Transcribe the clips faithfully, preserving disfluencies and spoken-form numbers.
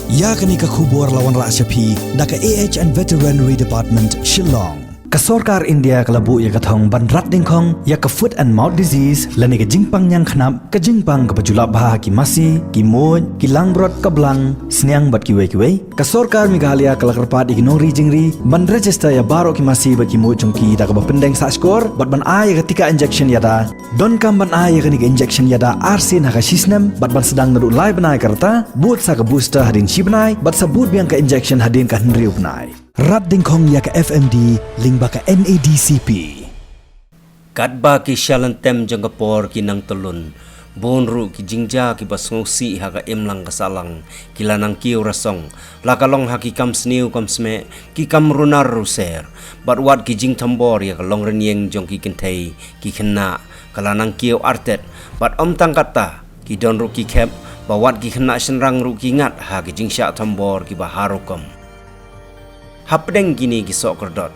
Ïa kane ka khubor la wanrah sha phi da ka A H and Veterinary Department, Shillong. Ka sorkar India ka la buh ïa ka thong ban rat dyngkhong ïa ka foot and mouth disease lane ka jingpang ñiangknap, ka jingpang kaba ju lap bha ha ki masi, ki muid, ki langbrot, ka blang, sniang bad kiwei kiwei. Ka sorkar Meghalaya ka la kyrpad ïa ki nongri jingri ban register ïa baroh ki masi bad ki muid jong ki da kaba pyndeng sahshkor bad ban ai ïa ka tika injection ïada. Donkam ban ai ïa kane ka injection ïada arsien ha ka shisnem bad ban sdang naduh lai bnai ka rta, bud sa ka booster hadien shi bnai bad sa bud biang ka injection hadien ka hynriew bnai. Rat dyngkhong ïa ka F M D lyngba ka N A D C P. Katba ki shalynter jong ka por ki nang tyllun, bun ruh ki jingjia kiba sngewsih ha ka imlang ka sahlang ki la nang kiew rasong, la ka long ha ki kam sniew kam smeh, ki kam runar ruser, bad wat ki jingthombor ïa ka longrynïeng jong ki kynthei ki khynnah ka la nang kiew artet, bad ym tang katta, ki don ruh ki khep ba wat ki khynnah shynrang ruh ki ngat ha ki jingshah thombor kiba har rukom. Hapdeng kine ki sohkyrdot,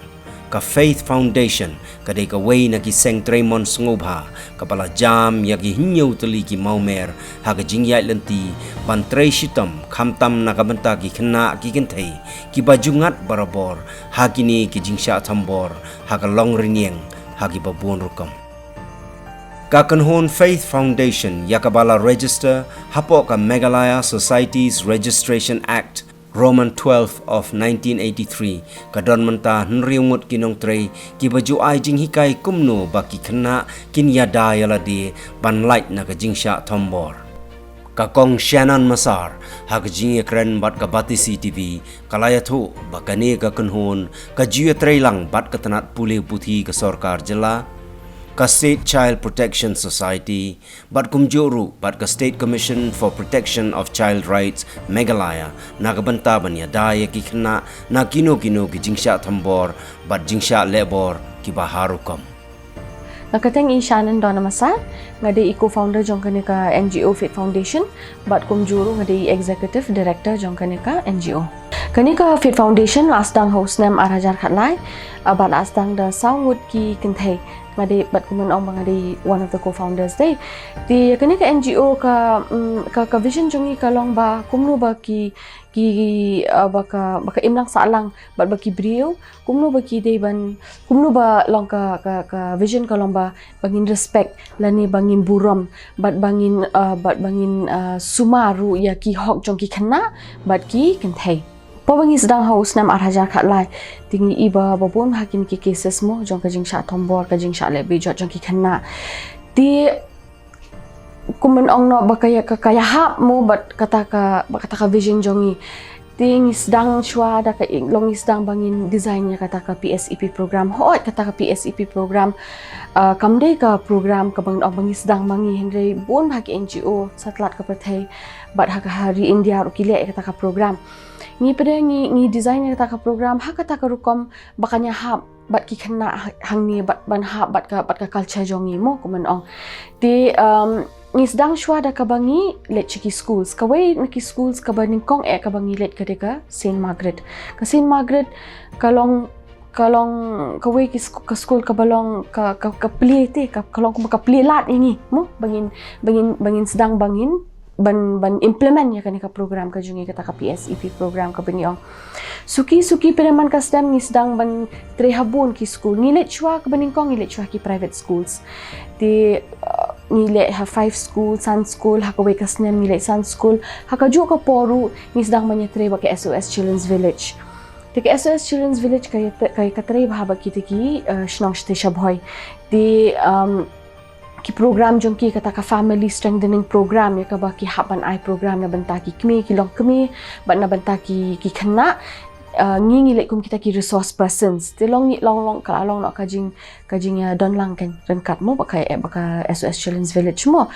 ka Faith Foundation ka dei kawei na ki seng treimon sngewbha kaba la jam ïa ki hynñiew tylli ki mawmer ha ka jingïaid lynti ban trei shitom, khamtam na ka bynta ki khynnah ki kynthei kiba ju ngat barabor ha kine ki jingshah thombor ha ka longrynïeng ha kiba bun rukom. Ka kynhun Faith Foundation ïa kaba la register hapoh ka Meghalaya Societies Registration Act, Roman twelve of nineteen eighty-three, ka don mynta hynriew ngut ki nongtrei kiba ju ai jinghikai kumno ba ki khynnah kin ïada ïa lade ban lait na ka jingshah thombor. Ka Kong Shannon Massar ha ka jingïakren bad ka Batesi T V ka la ïathuh ba kane ka kynhun ka ju ïatrei lang bad ka tnat pule puthi ka sorkar jylla, ka State Child Protection Society, bad kumjuh ruh bad ka State Commission for Protection of Child Rights Meghalaya na ka bynta ban ïada ïa ki khynnah na kino kino ki jingshah thombor bad jingshah lehbor kiba har rukom. Nga kyrteng i Shannon Donna Massar, nga dei i co-founder jong kane ka N G O Faith Foundation, bad kumjuh ruh nga dei i executive director jong kane ka N G O. Kane ka Faith Foundation la sdang ha u snem ar hajar khatlai, ah, bad la sdang da saw ngut ki kynthei. Nga dei bad kumno ong ba nga dei one of the co-founders dei. Te kane ka N G O ka, mm, ka, ka vision jong i ka long ba kumno ba ki, ki, ah, ba ka, ba ka imlang sahlang bad ba ki briew, kumno ba ki dei ban, kumno ba long ka, ka, ka vision ka long ba, ba ngin respect lane ba ngin burom bad ba ngin, ah, bad ba ngin, ah, sumar ruh ïa ki hok jong ki khynnah bad ki kynthei. Haba ngi sdang ha u snem ar hajar khatlai, te ngi i ba, ba bun ha kine ki cases mo jong ka jingshah thombor, ka jingshah leh bejot jong ki khynnah. Te kumno ong noh ba ka ïa, ka, ka ïahap mo bad kata ka, bad kata ka vision jong ngi. Te ngi sdang shuwa da ka, long ngi sdang ba ngin design ïa kata ka P S E P program. Hooid, kata ka P S E P program, ah, kam dei ka program kaba ngin ong ba ngi sdang ma ngi, hynrei bun ha ki N G O satlak ka pyrthei bad ha ka, ha ri India ruh ki leh ïa kata ka program. Ngi pat de ngi, ngi design ïa kata ka program ha kata ka rukom ba kan ïahap bad ki khynnah ha-, hangne bad ban hap bad ka, bad ka culture jong ngi mo, kumno ong. Te, um, ngi sdang shuwa da kaba ngi leit sha ki schools. Kawei na ki schools kaba nyngkong eh kaba ngi leit ka dei ka Saint Margaret. Ka Saint Margaret ka long, ka long kawei ki sk-, ka school kaba long ka, ka, ka plie te, ka, ka long kumba ka plie lad ïa ngi mo, ba ngin, ba ngin, ba ngin sdang ba ngin ban, ban implement ïa kane ka program ka jong ngi, kata ka P S E P program kaba ngi ong. Suki suki pat de man ka snem ngi sdang ban trei ha bun ki school. Ngi leit shuwa kaba nyngkong ngi leit shuwa ki private schools. Te, uh, ngi leit ha five school, san school, ha kawei ka snem ngi leit san school. Ha kajuh ka por ruh ngi sdang ban ïatrei bad ka S O S Children's Village. Te ka S O S Children's Village ka ïa, ka ïa ka trei bha bad kita ki, uh, shnong shatei shabhoi. Te, um, ki program jong ki, kata ka family strengthening program, ïa kaba ki hap ban ai program na bynta ki kmie, ki longkmie bad na bynta ki, ki khynnah. Ah, ngi, ngi leit kum kita ki resource persons. Te long ngi, long, long, ka la long noh ka jing, ka jing, ah, don lang kan ryngkat mo bad ka, eh, bad ka S O S Children's Village mo.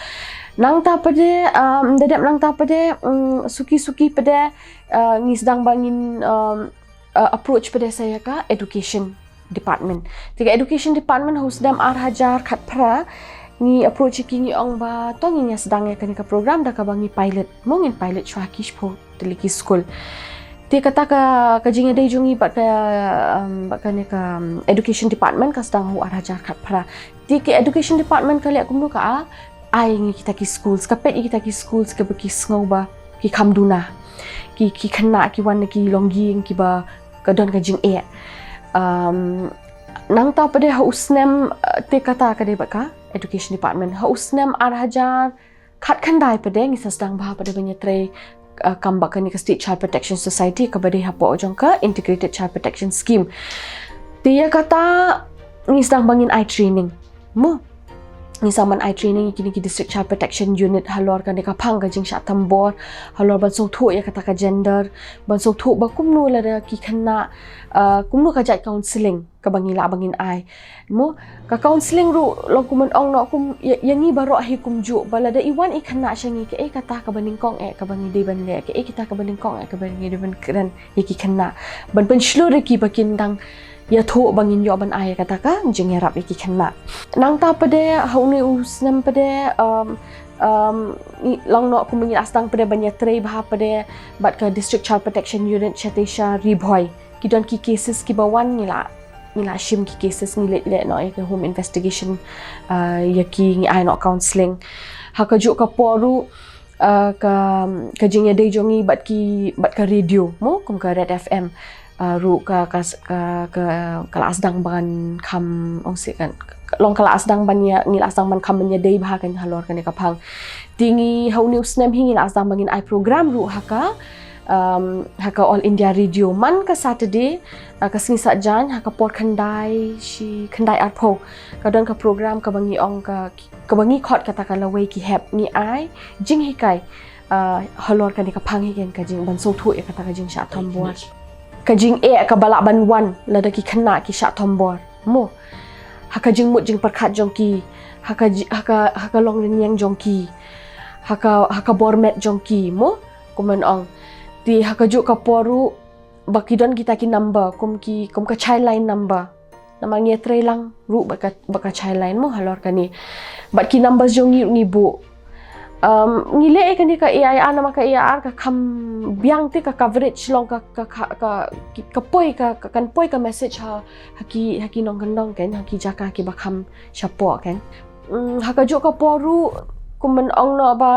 Nangta pat de, um, da dep nangta pat de, um, suki suki pat de, ah, ngi sdang ba ngin, um, uh, approach pat de sa ïa ka education department. Te ka education department ha u snem ar hajar khatphra ngi approach ïa ki, ngi ong ba to ngin ïa sdang ïa kane ka program da kaba ngi pilot. Mo, ngin pilot shuwa ha ki shiphew tylli ki school. Te kata ka, ka jingïadei jong ngi bad ka, um, bad kane ka, um, education department ka sdang ha u ar hajar khatphra. Te ka education department ka leh kumno, ka ai ngi kita ki schools, ka peit ïa kita ki schools kaba ki sngew ba ki kham duna. ki, ki khynnah ki wan na ki longïing kiba ka don ka jingeh. Um, nangta pat de ha u snem, uh, te kata ka dei bad ka Education Department. Ha u snem ar hajar khatkhyndai pat de ngi sa sdang bha pat de ban ïatrei, uh, kam bad kane ka State Child Protection Society kaba dei hapoh jong ka Integrated Child Protection Scheme. Te ïa kata ngi sdang ba ngin ai training. Mo. Ngi sdang ban ai training ïa kine ki District Child Protection Unit halor kane ka phang ka jingshah thombor, halor ban sngewthuh ïa kata ka gender, ban sngewthuh ba kumno lada ki khynnah, uh, kumno ka jait counselling kaba ngi lah ba ngin ai. Mo, ka counselling ruh long kum ban ong noh kum ïa, ïa ngi baroh hi kumjuh ba lada i wan i khynnah sha ngi kaei kata kaba nyngkong eh kaba ngi dei ban leh, kaei kata kaba nyngkong eh kaba ngi dei ban kren ïa ki khynnah. Ban pynshlur ïa ki ba kin dang ïathuh ba ngin ïoh ban ai ïa kata ka jingïarap ïa ki khynnah. Nangta pat de ha une u snem pat de, um, um, ngi long noh kum ngi la sdang pat de ban ïatrei bha pat de bad ka District Child Protection Unit shatei sha Ri Bhoi. Ki don ki cases kiba wan ngi la, ngi la shim ki cases, ngi leit leh noh ïa ka home investigation, uh, ïa ki, ngi ai noh counselling. Ha kajuh ka por ruh, uh, ka, ka jingïadei jong ngi bad ki, bad ka radio mo, kum ka Red F M, uh, ruh ka, ka, ka, ka, ka la sdang ban kham, ong sih kan, long ka la sdang ban ïa, ngi la sdang ban kham ban ïadei bha kan halor kane ka phang. Te ngi ha une u snem hi ngi la sdang ban ngin ai program ruh ha ka, um, ha ka All India Radio man ka Saturday, uh, ka sngi Saitjaiñ, ha ka por khyndai shi khyndai arphew. Ka don ka program kaba ngi ong ka, kaba ngi khot kata ka Lawei ki Hep, ngi ai jinghikai, uh, halor kane ka phang hi kan, ka jing ban sngewthuh ïa kata ka jingshah thombor. Ka jingeh kaba lah ban wan lada ki khynnah ki shah thombor. Mo. Ha ka jingmut jingpyrkhat jong ki, ha ka ji-, ha ka, ha ka longrynïeng jong ki, ha ka, ha ka bor met jong ki, mo. Kum ban ong. Te ha kajuh ka por ruh ba ki don kita ki number, kum ki, kum ka Childline number. Namar ngi ïatrei lang ruh bad ka, bad ka Childline mo halor kane. Bad ki number jong ngi ruh ngi buh. Um, ngi leh ïa kane ka A I R namar ka A I R ka kham biang te ka coverage long ka, ka, ka, ka, ka poi ka, ka, kan poi ka message ha, ha ki, ha ki nongkyndong kan, ha ki jaka kiba kham shapoh kan. Um, ha kajuh ka por ruh, kum ban ong noh ba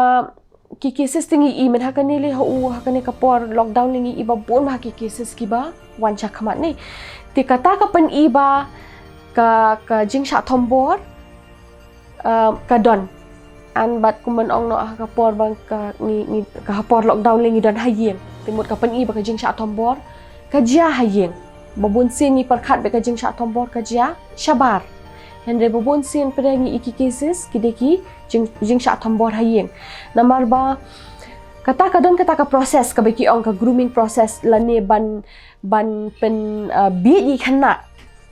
ki cases te ngi i mynta ha kane lei ha u, ha kane ka por lockdown lei ngi i ba bun ba ha ki cases kiba wan shakhmat ne. Te kata ka pyni ba ka, ka jingshah thombor, uh, ka don. An bad kum ban ong noh ha ka por ba ka ngi, ngi, ka ha por lockdown lei ngi don ha ïing. Te mut ka pyni ba ka jingshah thombor ka jia ha ïing. Ba bun sien ngi pyrkhat ba ka jingshah thombor ka jia shabar. Hynrei ba bun sien pat de ngi i ki cases ki dei ki jing, jingshah thombor ha ïing. Namar ba kata ka don kata ka process kaba ki ong ka grooming process lane ban, ban pyn, uh, bieit ïa i khynnah.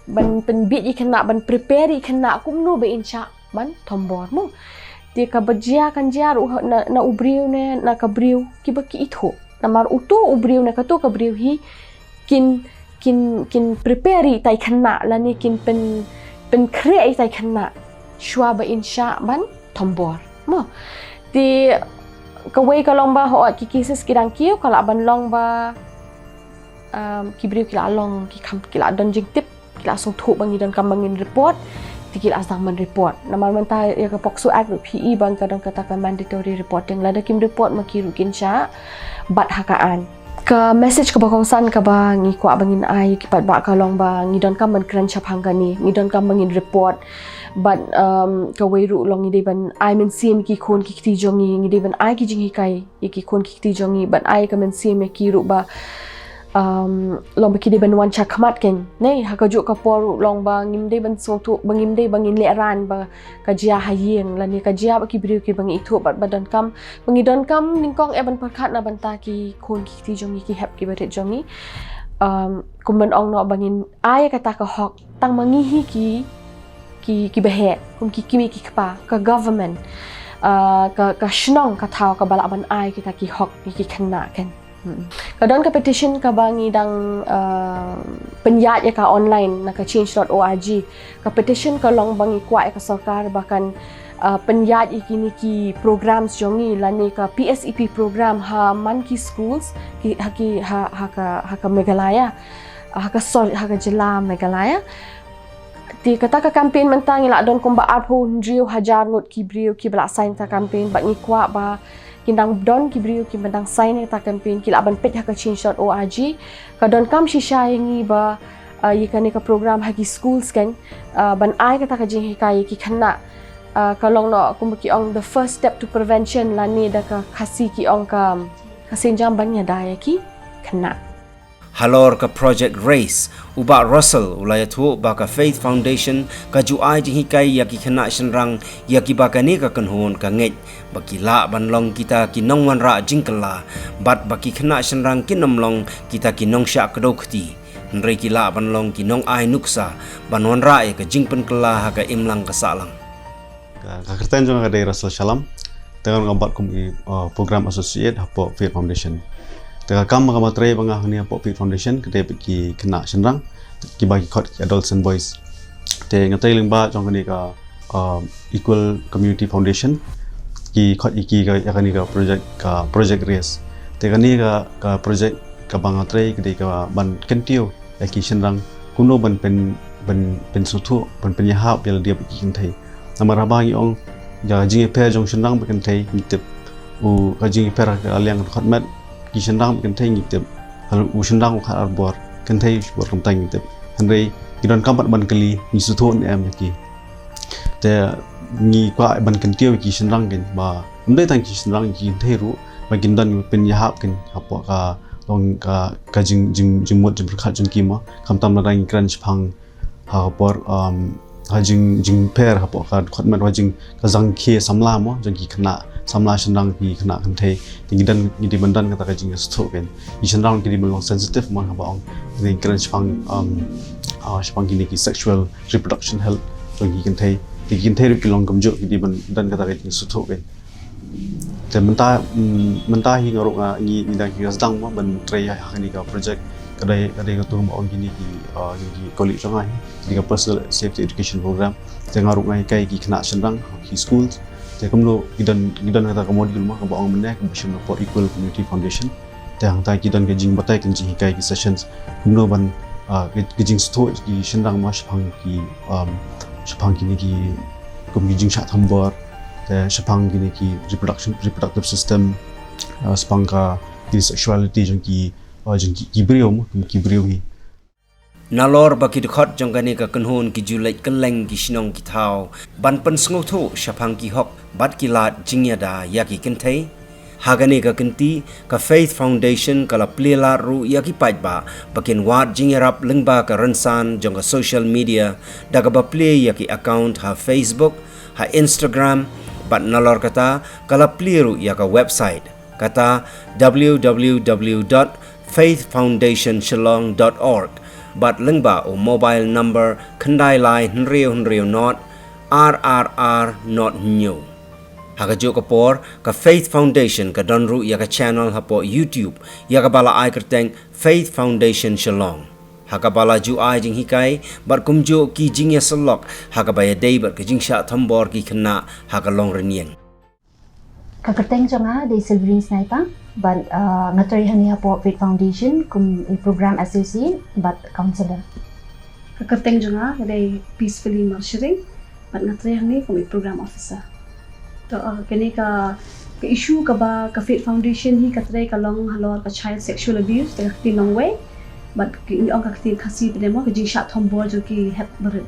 Ban pynbieit ïa i khynnah, ban prepare ïa i khynnah kumno ba in shah ban thombor mo. Te kaba jia kan jia ruh na, na u briew ne na ka briew kiba ki ithuh. Namar uto u briew ne kato ka briew hi kin, kin, kin prepare ïa ita i khynnah lane kin pyn, pynkhreh ïa ita i khynnah shuwa ba in shah ban thombor mo. Te kawei ka long ba hooid ki cases ki dang kiew, ka lah ban long ba, um, ki briew ki la long, ki kham, ki la don jingtip, ki la sngewthuh ba ngi donkam ba ngin report, te ki la sdang ban report. Namar mynta ïa ka POCSO Act ruh phi i ba ka don kata ka mandatory reporting, lada kim report ma ki ruh kin shah bat ha ka aiñ. Ka message kaba kongsan kaba ngi kwah ba ngin ai ki paidbah ka long ba ngi donkam ban kren shaphang kane, ngi donkam ba ngin report. Bad, um, kawei ruh long ngi dei ban ai mynsiem ki khun ki kti jong ngi, ngi dei ban ai ki jinghikai ïa ki khun ki kti jong ngi, ban ai ka mynsiem ïa ki ruh ba, um, long ba ki dei ban wan shakhmat kan. Ne, ha kajuh ka por ruh long ba ngim dei ban sngewthuh, ba ngim dei ba ngin lehraiñ ba ka jia ha ïing, lane ka jia bad ki briew kiba ngi ithuh bad ba donkam, ba ngi donkam nyngkong eh ban pyrkhat na bynta ki khun ki kti jong ngi, ki hep kiba rit jong ngi. Um, kum ban ong noh ba ngin ai kata ka hok tang ma ngi hi ki, ki, kiba heh, kum ki kmie ki kpa, ka government, uh, ka, ka shnong ka thaw kaba lah ban ai kita ki hok ïa ki khynnah kan. Hmm. Ka don ka petition kaba ngi dang, uh, pynïaid ïa ka online na ka change dot org. Ka petition ka long ba ngi kwah ïa ka sorkar ba kan, uh, pynïaid ïa kine ki programs jong ngi lane ka P S E P program ha man ki schools, ki, ha ki, ha, ha ka, ha ka Meghalaya, ha ka, sorry, ha ka jylla Meghalaya. Te kata ka campaign mynta ngi la don kumba arphew hynriew hajar ngut ki briew kiba la sign ta campaign, bad ngi kwah ba Ki dang don ki briew kiba dang sign ïa kata ka campaign, ki lah ban peit ha ka change dot org. Ka donkam shisha ïa ngi ba, uh, ïa kane ka program ha ki schools kan, uh, ban ai kata ka jinghikai ïa ki khynnah. Uh, ka long noh kumba ki ong the first step to prevention, lane da ka Khasi ki ong ka, ka sienjam ban ïada ïa ki khynnah. Halor ka Project Race, u Bah Russell u la ïathuh ba ka Faith Foundation ka ju ai jinghikai ïa ki khynnah shynrang ïa kiba kane ka kynhun ka ngeit ba ki lah ban long kita ki nongwanrah jingkylla, bad ba ki khynnah shynrang kin ym long kita ki nongshah kdew kti, hynrei ki lah ban long ki nongai nuksa ban wanrah ïa ka jingpynkylla ha ka imlang ka sahlang. Ka, ka kyrteng jong nga ka dei Russell Shallam. Te nga ruh nga bat kum i, uh, program associate hapoh Faith Foundation. Te ka kam kaba nga trei ba nga hangne hapoh Faith Foundation ka dei bad ki khynnah shynrang kiba ki khot ki adolescent boys. Te nga trei lyngba jong kane ka, uh, Equal Community Foundation, ki khot ïa ki ka, ïa kane ka project, ka Project Race. Te kane ka, ka project kaba nga trei ka dei ka ban kyntiew ïa ki shynrang kumno ban pyn, ban pynsngewthuh, ban pynïahap ïa lade bad ki kynthei. Namar haba ngi ong ïa ka jingïapher jong shynrang bad kynthei ngi tip, u ka jingïapher ka liang ka dkhot met, ki shynrang bad kynthei ngi tip, u shynrang u khat ar bor, kynthei u shibun kumta ngi tip. Hynrei ki donkam pat ban kylli, ngi sngewthuh ne em ïa ki. Te ngi kwah ban kyntiew ïa ki shynrang kan, ba ym dei tang ki shynrang, ki kynthei ruh ba kin don ban pynïahap kan hapoh ka long ka, ka jing, jing, jingmut jingpyrkhat jong ki mo. Khamtam lada ngi kren shaphang ha ka por, um, ha jing, jingpher hapoh ka dkhot met, ha jing ka jingkhie samla mo, jong ki khynnah samla shynrang, ki khynnah kynthei. Te ngi don, ngi dei ban don kata ka jingsngewthuh kan. Ki shynrang ki dei ban long sensitive mo, haba ong ngi kren shaphang, um, ah, shaphang kine ki sexual reproduction health jong ki kynthei. Te ki kynthei ruh ki long kumjuh, ki dei ban don kata ka jingsngewthuh kan. Te mynta, mm, mynta hi nga ruh nga ngi, ngi dang, ngi dang sdang mo ban trei ha kane ka project. Ka dei, ka dei katu ba ong kine ki, ah, kine ki colleague jong nga hi, kine ka Personal Safety Education Program. Te nga ruh nga hikai ki khynnah shynrang ha ki schools. Te kumno ngi don, ngi don kata ka module mo kaba ong mynne kaba shim na Equal Community Foundation. Te hangta ki don ka jingbatai, ka jinghikai, ki sessions kumno ban, ah, ka, ka jingsngewthuh ki shynrang mo shaphang ki, um, shaphang kine ki kum ki jingshah thombor, te shaphang kine ki reproduction, reproductive system, ah, shaphang ka, ki sexuality jong ki, ah, jong ki, ki briew mo, ki briew hi. Nalor ba ki dkhot jong kane ka kynhun ki ju leit kylleng ki shnong ki thaw ban pynsngewthuh shaphang ki hok bad ki lad jingïada ïa ki kynthei, ha kane ka kynti ka Faith Foundation ka la plie lad ruh ïa ki paidbah ba kin wad jingïarap lyngba ka rynsan jong ka social media da kaba plie ïa ki account ha Facebook, ha Instagram, bad nalor kata ka la plie ruh ïa ka website, kata w w w dot faith foundation shillong dot org, bad lyngba u mobile number khyndai lai hynriew hynriew nod ar ar ar nod hynñiew. Ha kajuh ka por, ka Faith Foundation ka don ruh ïa ka channel hapoh YouTube ïa kaba la ai kyrteng Faith Foundation Shillong, ha kaba la ju ai jinghikai bad kumjuh ki jingïasyllok ha kaba ïadei bad ka jingshah thombor ki khynnah ha ka long rynïeng. Ka kyrteng jong nga dei Silverine Snaitang, bad, ah, nga trei hangne hapoh Faith Foundation kum i program associate bad counselor. Ka kyrteng jong nga ka dei Peacefully Marshering, bad nga trei hangne kum i program officer. To, ah, kane ka, ka issue kaba ka Faith Foundation hi ka trei ka long halor ka child sexual abuse, te ka ktien nongwei, bad ngi ong ka ktien Khasi pat mo, ka jingshah thombor jong ki hep barit.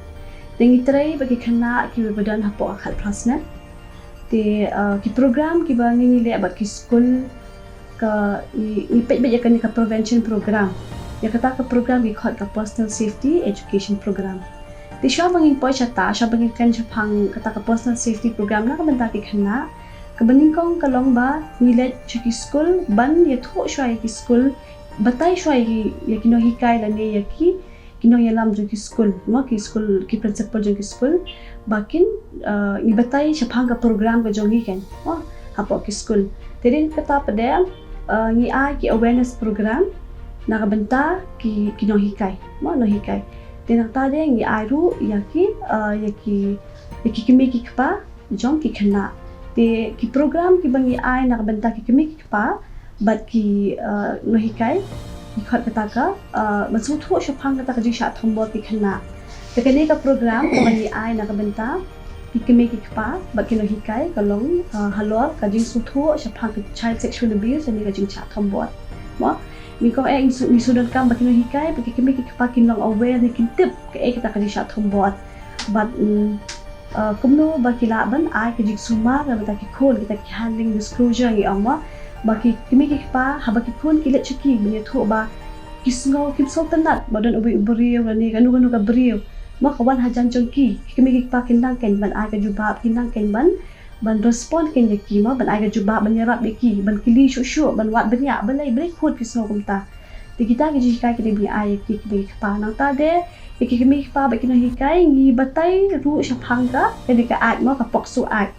Te ngi trei bad ki khynnah kiba don hapoh ka khatphra snem. Te, ah, ki program kiba ngi, ngi leh bad ki skul, ka, ngi, ngi peit beit ïa kane ka prevention program. Ïa kata ka program ki khot ka Personal Safety Education Program. Te shuwa ba ngin poi shata, shuwa ba ngin kren shaphang kata ka Personal Safety Program na ka bynta ki khynnah, kaba nyngkong ka long ba ngi leit sha ki skul ban ïathuh shuwa ïa ki skul, batai shuwa ïa ki, ïa ki nonghikai lane ïa ki, ki nongïalam jong ki skul, mo, ki skul, ki principal jong ki skul, ba kin, ah, ngi batai shaphang ka program ka jong ngi kan, mo, hapoh ki skul. Te dei kata pat de, ah, ngi ai ki awareness program na ka bynta ki, ki nonghikai, mo, nonghikai. Te nangta de ngi ai ruh ïa ki, ah, ïa ki, ïa ki kmie ki kpa jong ki khynnah. Te ki program kiba ngi ai na ka bynta ki kmie ki kpa bad ki, ah, nonghikai, ki khot kata ka, ah, ban sngewthuh shaphang kata ka jingshah thombor ki khynnah. Te kane ka program kaba ngi ai na ka bynta ki kmie ki kpa bad ki nonghikai ka long, ah, halor ka jingsngewthuh shaphang ka child sexual abuse lane ka jingshah thombor. Mo, ngi kong eh ngi shu, ngi shu donkam ba ki nonghikai bad ki kmie ki kpa kin long aware ne kin tip kaei kata ka jingshah thombor. Bad, mm, ah, kumno ba ki lah ban ai ka jingsumar na bynta ki khun, kita ki handling disclosure ngi ong mo. Ba ki kmie ki kpa haba ki khun ki leit sha ki ban ïathuh ba ki sngew kim sngewtynnat ba don uwei u briew lane kano kano ka briew. Mo, ka wan hajan jong ki, ki kmie ki kpa kin nang kein ban ai ka jubab, kin nang kein ban, ban respond kein ïa ki mo, ban ai ka jubab, ban ïarap ïa ki, ban kylli shuh shuh, ban wad bniah, balei, balei khun ki sngew kumta. Te kita ki jinghikai ki dei ban ai ïa ki kmie ki kpa. Nangta de ïa ki kmie ki kpa bad ki nonghikai ngi batai ruh shaphang ka, ka dei ka act mo, ka POCSO Act.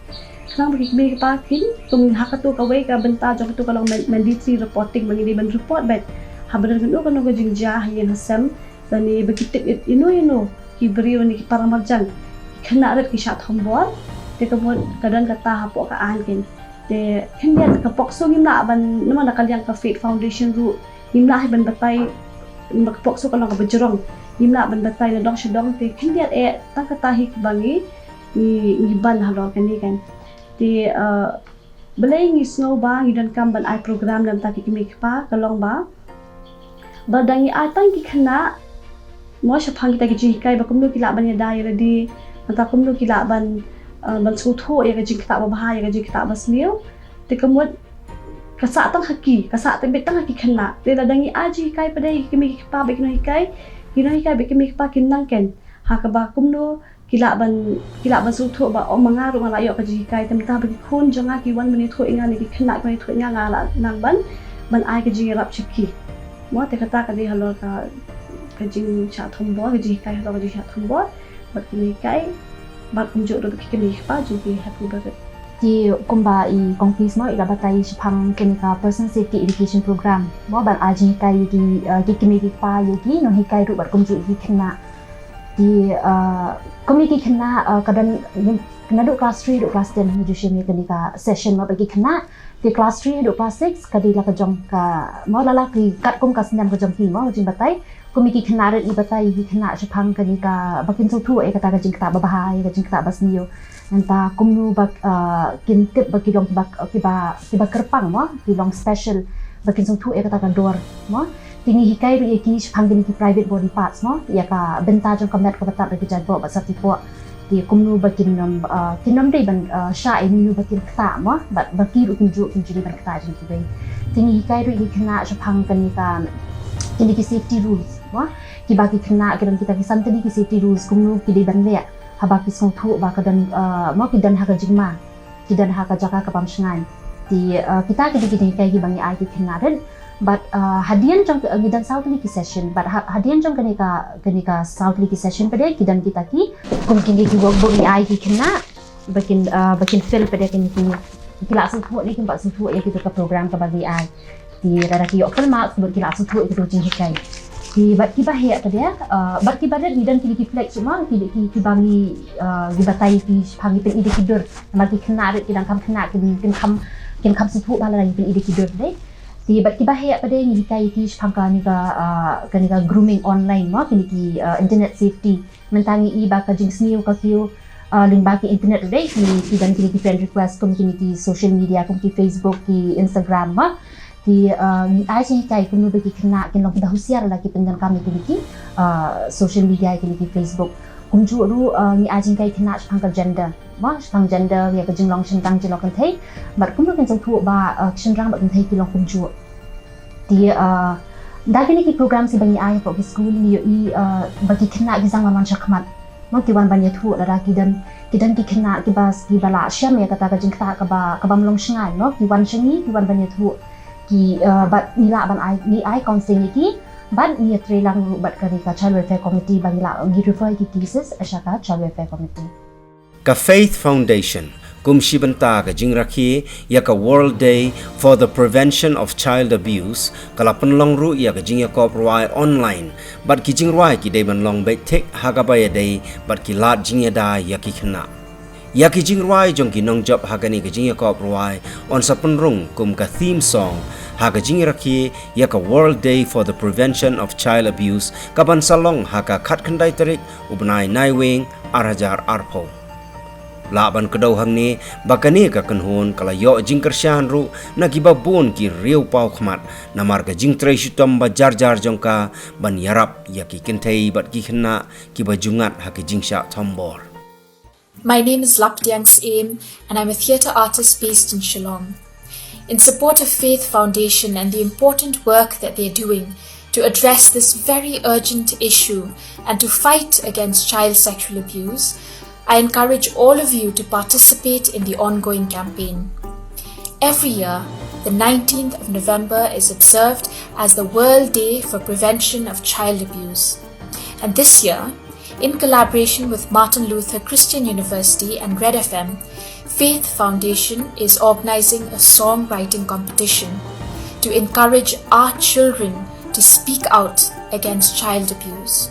Khnang ba ki kmie ki kpa kin, kum ha kato kawei ka bynta jong kato ka long man-, mandatory reporting, ba ngi dei ban report beit haba don kano kano ka jingjia ha ïing ha sem. Lane ba ki tip ïa ino ino ki briew ne ki paramarjan, ki khynnah rit ki shah thombor. Te ka mut ka don kata hapoh ka aiñ kein. Te khyndiat ka POCSO ngim lah ban, namar na ka liang ka Faith Foundation ruh ngim lah hi ban batai, namar ka POCSO ka long kaba jrong, ngim lah ban batai na dong sha dong. Te khyndiat eh tang kata hi kaba ngi, ngi, ngi ban halor kane kein. Te, uh, balei ngi sngew ba ngi donkam ban ai program na bynta ki kmie ki kpa, ka long ba, ba da ngi ai tang ki khynnah mo shaphang kita ki jinghikai ba kumno ki lah ban ïada ïa lade, nangta kumno ki lah ban, uh, ban sngewthuh ïa ka jingktah babha, ïa ka jingktah basniew. Te ka mut ka sah tang ha ki, ka sah tang beit tang ha ki khynnah. Te lada ngi ai jinghikai pat de ïa ki kmie ki kpa bad ki nonghikai, ki nonghikai bad ki kmie ki kpa kin nang kein ha kaba kumno ki lah ban, ki lah ban sngewthuh ba, oh, ma nga ruh nga lah ïoh ka jinghikai, te mynta ba ki khun jong nga ki wan ban ïathuh ïa nga ne ki khynnah ki wan ïathuh ïa nga, nga lah nang ban, ban ai ka jingïarap sha ki. Mo, te kata ka dei halor ka, ka jingshah thombor, ka jinghikai halor ka jingshah thombor bad ki nonghikai, bad kumjuh ruh bad ki kmie ki kpa jong ki ha phi barit. Te kumba i Kong Peace mo i la batai shaphang kane ka Personal Safety Education Program mo, ban ai jinghikai ïa ki, uh, ki kmie ki kpa, ïa ki nonghikai ruh bad kumjuh ïa ki khynnah. Te, uh, kum ïa ki khynnah, uh, ka don, naduh class three haduh class ten ngi ju shim ïa kane ka session mo bad ki khynnah. Te class three haduh class six ka dei la ka jong ka, mo, la la ki katkum ka snem ka jong ki mo, ka jingbatai. Kum ïa ki khynnah rit ngi batai ïa ki khynnah shaphang kane ka ba kin sngewthuh ïa kata ka jingktah babha, ïa ka jingktah basniew. Nangta kumno ba, uh, kin tip ba ki long kiba, kiba, kiba kyrpang mo, ki long special, ba kin sngewthuh ïa kata ka dor mo. Te ngi hikai ruh ïa ki shaphang kine ki private body parts mo, ïa ka bynta jong ka met ka btap da ki jaiñpoh bad sarti poh. Te kumno ba kin ym, uh, kin ym dei ban, uh, shah ïa ino ino ba kin ktah mo, bad ba ki ruh kumjuh kim ju dei ban ktah jong kiwei. Te ngi hikai ruh ïa ki khynnah shaphang kane ka, kine ki safety rules mo. Kiba ki khynnah ki don kita ki san tylli ki safety rules kumno ki dei ban leh haba ki sngewthuh ba ka don, uh, mo, ki don ha ka jingma, ki don ha ka jaka ka bym shngaiñ. Te, uh, kita ki dei ki jinghikai kiba ngi ai ki khynnah rit. Bad, uh, hadien jong, uh, ngi don saw tylli ki session. Bad ha, hadien jong kane ka, kane ka saw tylli ki session pat de ki don kita ki, kum kine ki workbook ngi ai ki khynnah ba kin, uh, ba kin fill pat de kine ki, ki lah sngewthuh ne kim pat sngewthuh ïa kito ka program kaba ngi ai. Te lada ki ïoh full marks, bad ki lah sngewthuh ïa kito jinghikai. Te bad kiba heh pat de, uh, bad kiba rit ngi don kine ki flex mo, ki, ki, kiba ngi, uh, ngi batai ki shaphang ngi pyni da ki dur. Namar ki khynnah rit ki dang kham khynnah, kin, kin kham, kin kham sngewthuh bha lada ngi pyni da ki dur de. Te bad kiba heh pat de ngi hikai ïa ki shaphang kane ka, uh, kane ka grooming online mo, kine ki, uh, internet safety. Mynta ngi i ba ka jingsniew ka kiew, uh, lyngba ki internet ruh de, ki, ki don kine ki friend request kum kine ki social media kum ki Facebook, ki Instagram mo. Te, uh, ngi ai jinghikai kumno ba ki khynnah kin long kiba husiar lada ki pyndonkam ïa kine ki, uh, social media, ïa kine ki Facebook. Kumjuh ruh, uh, ngi ai jinghikai khynnah shaphang ka gender mo, shaphang gender, ïa ka jinglong shynrang jinglong kynthei. Bad kumno kin sngewthuh ba, uh, shynrang bad kynthei ki long kumjuh. Te, uh, da kine ki programs kiba ngi ai hapoh ki skul ngi ïohi, uh, ba ki khynnah ki sdang ban wan shakhmat mo, ki wan ban ïathuh. Lada ki don, ki don ki khynnah kiba, kiba la shem ïa kata ka jingktah kaba, ka bym long shngaiñ mo, ki wan sha ngi, ki wan ban ïathuh. Ki, uh, bad ngi lah ban ai, ngi ai counselling ïa ki, bad ngi ïatrei lang ruh bad kane ka Child Welfare Committee ba ngi lah, ngi refer ki cases sha ka Child Welfare Committee. Ka Faith Foundation, kum shi bynta ka jingrakhe ïa ka World Day for the Prevention of Child Abuse, ka la pynlong ruh ïa ka jingïakop rwai online, bad ki jingrwai ki dei ban long beit thik ha kaba ïadei bad ki lad jingïada ïa ki khynnah. Ïa ki jingrwai jong ki nongjop ha kane ka jingïakop rwai yn sa pynrung kum ka theme song ha ka jingrakhe ïa ka World Day for the Prevention of Child Abuse, kaban sa long ha ka khatkhyndai tarik u bnai Naiwieng ar hajar arphew. Lah ban kdew hangne ba kane ka kynhun ka la ïoh jingkyrshan ruh na kiba bun ki riewpaw khmat namar ka jingtrei shitom ba jar jar jong ka ban ïarap ïa ki kynthei bad ki khynnah kiba ju ngat ha ki jingshah thombor. My name is Lapdiang Syiem, and I'm a theatre artist based in Shillong. In support of Faith Foundation and the important work that they're doing to address this very urgent issue and to fight against child sexual abuse, I encourage all of you to participate in the ongoing campaign. Every year, the nineteenth of November is observed as the World Day for Prevention of Child Abuse. And this year, in collaboration with Martin Luther Christian University and Red F M, Faith Foundation is organizing a songwriting competition to encourage our children to speak out against child abuse.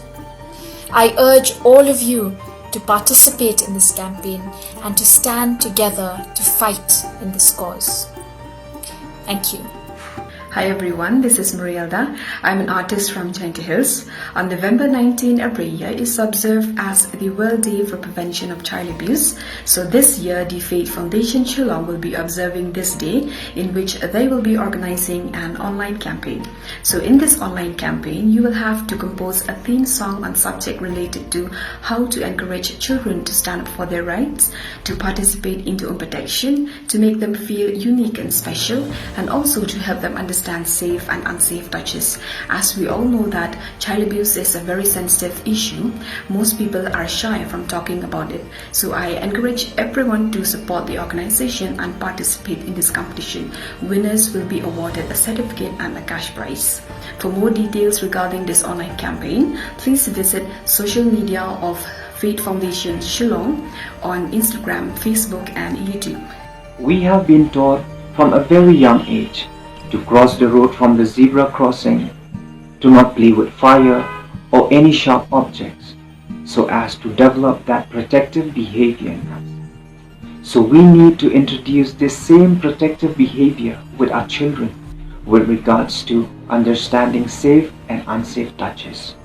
I urge all of you to participate in this campaign and to stand together to fight in this cause. Thank you. Hi everyone, this is Marielda. I'm an artist from Jaintia Hills. On November nineteen, every year is observed as the World Day for Prevention of Child Abuse. So this year, the Faith Foundation Shillong will be observing this day, in which they will be organizing an online campaign. So in this online campaign, you will have to compose a theme song on subject related to how to encourage children to stand up for their rights, to participate in their own protection, to make them feel unique and special, and also to help them understand safe and unsafe touches. As we all know that child abuse is a very sensitive issue, most people are shy from talking about it. So I encourage everyone to support the organization and participate in this competition. Winners will be awarded a certificate and a cash prize. For more details regarding this online campaign, please visit social media of Faith Foundation Shillong on Instagram, Facebook, and YouTube. We have been taught from a very young age to cross the road from the zebra crossing, to not play with fire or any sharp objects, so as to develop that protective behavior in us. So we need to introduce this same protective behavior with our children with regards to understanding safe and unsafe touches.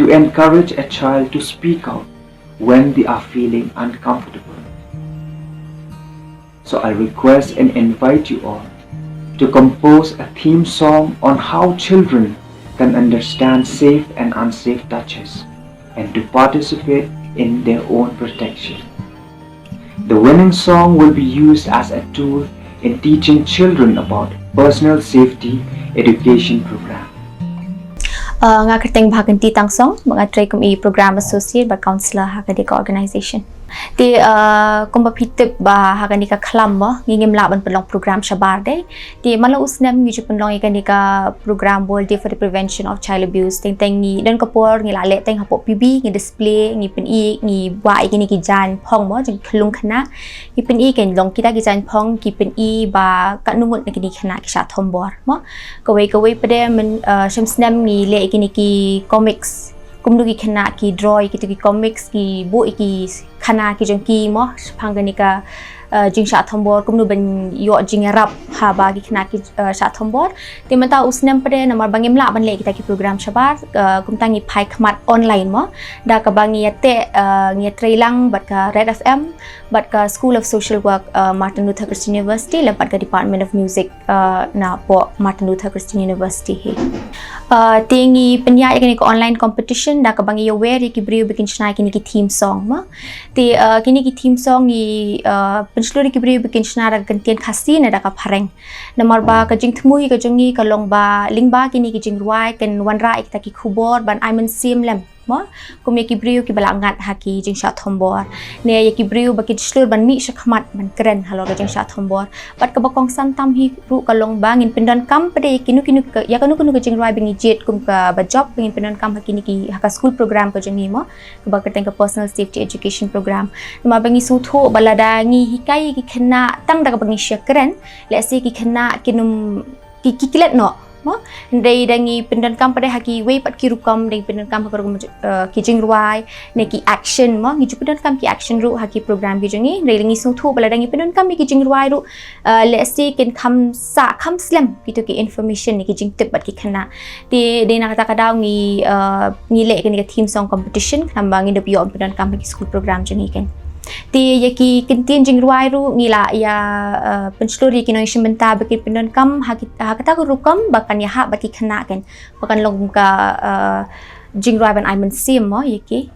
To encourage a child to speak out when they are feeling uncomfortable. So I request and invite you all to compose a theme song on how children can understand safe and unsafe touches and to participate in their own protection. The winning song will be used as a tool in teaching children about personal safety education program. Uh, nga kyrteng Bha Kynti Tangsong, nga trei kum i program associate bad counselor ha ka dei ka organization. Te uh, kumba phi tip ba ha ka dei ka khlam ba ngi ngim lah ban pynlong program shabar dei. Te man la u snem ngi ju pynlong ïa ka dei ka program World Day for the Prevention of Child Abuse. Teng teng ngi don ka por ngi la leh teng hapoh P B ngi display ngi pyn-i ngi buh ïa kine ki jaiñ phong mo jong ki khyllung khynnah. Ngi pyn-i ki long kita ki jaiñ phong ki pyn-i ba katno ngut na kine ki khynnah ki shah thombor mo. Kawei kawei pat de men uh, shem snem ngi leh kine ki comics kumno ki khynnah ki draw kito ki comics ki buh ki khana ki jong ki mo shaphang kane ka uh, jingshah thombor kumno ban ïoh jingïarap haba ki khynnah ki uh, shah thombor. Te mynta u snem pat de namar ba ngim lah ban leh kita ki program shabar uh, kumta ngi phai khmat online mo da kaba ngi ïateh uh, ngi ïatrei lang bad ka Red F M bad ka School of Social Work uh, Martin Luther Christian University lem bad ka Department of Music uh, na poh Martin Luther Christian University hi. Uh, te ngi pynïaid ïa kane ka online competition da kaba ngi ïa wer ïa ki briew ba kin shna ïa kine ki theme song mo. Te uh, kine ki theme song ngi uh, pynshlur ïa ki briew ba kin shna da ka kyntien Khasi ne da ka phareng. Namar ba ka jingthmu ïa ka jong ngi ka long ba lyngba kine ki jingrwai kan wanrah ïa kita ki khubor ban ai mynsiem lem. Mo, kum ïa ki briew kiba la ngat ha ki jingshah thombor. Ne ïa ki briew ba ki shlur ban mih shakhmat ban kren halor ka jingshah thombor. Bad kaba kongsan tam hi ruh ka long ba ngin pyndonkam pat de ïa kino kino ka, ïa kano kano ka jingrwai ba ngi jied kum kaba jop ba ngin pyndonkam ha kine ki ha ka school program ka jong ngi mo. Kaba kyrteng ka personal safety education program. Namar ba ngi sngewthuh ba lada ngi hikai ïa ki khynnah tang da kaba ngi shah kren, lehse ki khynnah kin ym ki ki klet noh. Mo, hynrei da ngi pyndonkam pat de ha kiwei pat ki rukom, da ngi pyndonkam ha ki rukom uh, ki jingrwai ne ki action mo, ngi ju pyndonkam ki action ruh ha ki program ki jong ngi. Hynrei da ngi sngewthuh ba lada ngi pyndonkam ïa ki jingrwai ruh uh, lehse kin kham sah kham slem kito ki information ne ki jingtip bad ki khynnah. Te dei na kata ka daw ngi uh, ngi leh kane ka theme song competition khnang ba ngin da ïoh pyndonkam ha ki school program jong ngi kan. Te ïa ki kyntien jingrwai ruh ngi la ïa, eh, pynshlur ïa ki nongïashim bynta ba kin pyndonkam ha ki, ha kata ka rukom ba kan ïahap bad ki khynnah kin, ba kan long ka, eh, jingrwai ban ai mynsiem mo ïa ki.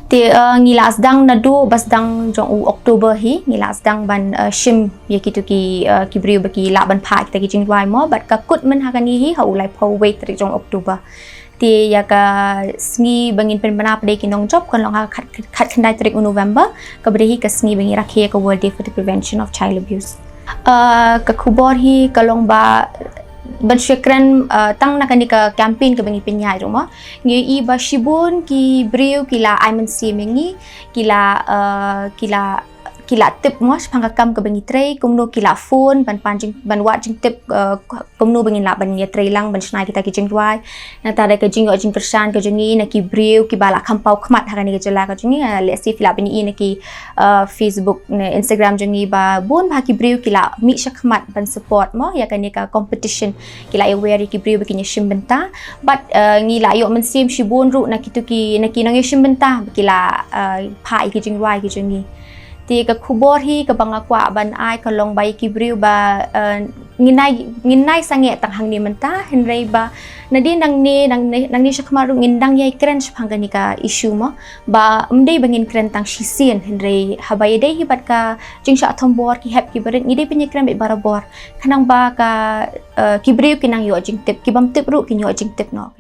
Te, eh, ngi la sdang naduh ba sdang jong u October hi, ngi la sdang ban, eh, shim ïa kitu ki, eh, ki briew ba ki lah ban phah kita ki jingrwai mo, bad ka kut myn ha kane hi ha u laiphew wei tarik jong October. Te ïa ka sngi ba ngin pynbna pat ïa ki nongjop kan long ha ka khat, khatkhyndai tarik u November, kaba dei hi ka sngi ba ngi rakhe ïa ka World Day for the Prevention of Child Abuse. Eh, ka khubor hi ka long ba ban shu kren, eh, tang na kane ka campaign kaba ngi pynïaid ruh mo. Ngi ïohi ba shibun ki briew ki la ai mynsiem ïa ngi, ki la, eh, ki la, ki la tip mo shaphang ka kam kaba ngi trei, kumno ki la phone ban pan jing, ban wad jingtip, eh, kumno ba ngin lah ban ïatrei lang ban shna kita ki jingrwai. Nangta da ka jingïoh jingkyrshan ka jong ngi na ki briew kiba la kham paw khmat ha kane ka jylla ka jong ngi, eh, lehse phi lah ban ïohi na ki, eh, Facebook ne Instagram jong ngi ba bun bah ki briew ki la mih shakhmat ban support mo ïa kane ka competition, ki la ïawer ïa ki briew ba kin ïashim bynta. Bad, eh, ngi la ïoh mynsiem shibun ruh na kitu ki, na ki nongïashim bynta ba ki la, eh, phah ïa ki jingrwai ki jong ngi. Te ka khubor hi kaba nga kwah ban ai ka long ba ïa ki briew ba, eh, ngin ai, ngin ai sangeh tang hangne mynta, hynrei ba nadien nangne, nangne, nangne shakhmat ruh ngin dang ïai kren shaphang kane ka issue mo, ba ym dei ba ngin kren tang shisien, hynrei haba ïadei hi bad ka jingshah thombor ki hep ki barit ngi dei ban ïakren beit barabor, khnang ba ka, eh, ki briew kin nang ïoh jingtip, ki bym tip ruh kin ïoh jingtip noh.